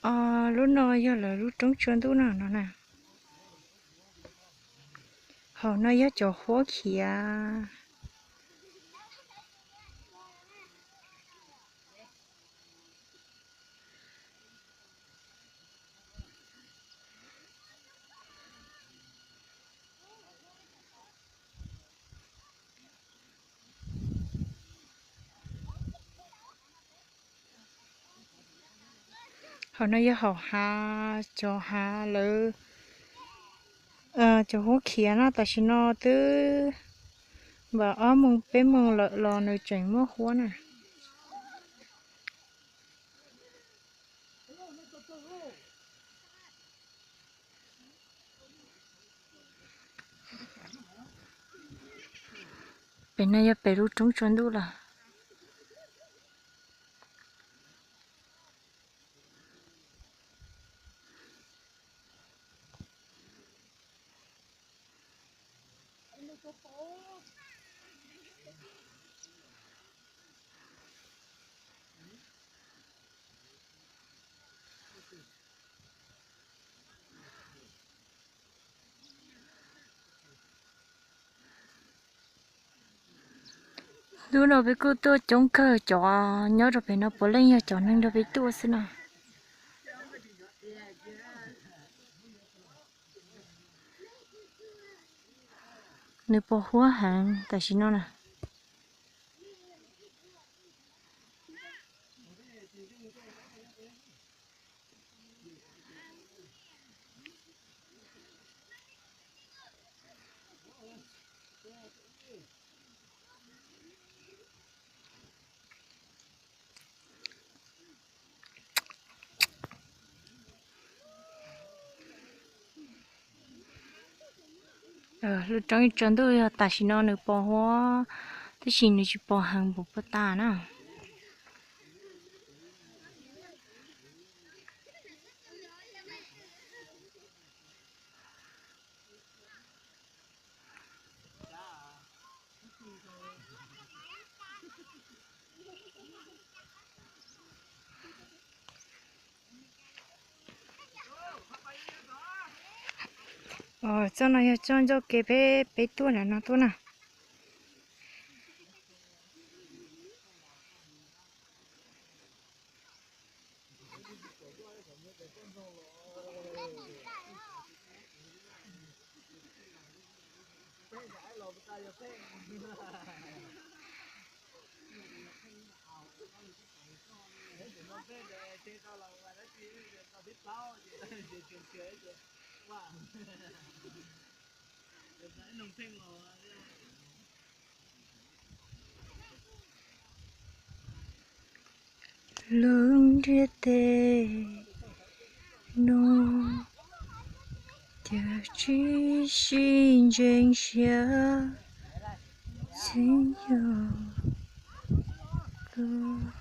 Os, lub no yog lawv lub roob tsua ntuj no no na. Hauv no yog cov huab khiav. Hauv no yog hauv hav, cov hav lawv, cov huab khiav no tam sim no twb npaum ob moos peb moos lawm los nws tseem muaj huab na. Pem no yog pem lub roob tsua ntuj lawm. Hnub no peb kuj tuaj coob kawg, cov nyob rau pem no puav leej yog cov neeg nrog peb tuaj xwb na. Nws pos huab heev tam sim no na. Lub roob tsua ntuj yog tam sim no nws pos huab, tab sis nws tsis pos heev npaum puag ta na. Txoj no yog txoj ncauj ke peb, peb tuaj ntawm no tuaj na. Lub ntiaj teb no cas tsis sib ntseeg siab, txheeb yog lub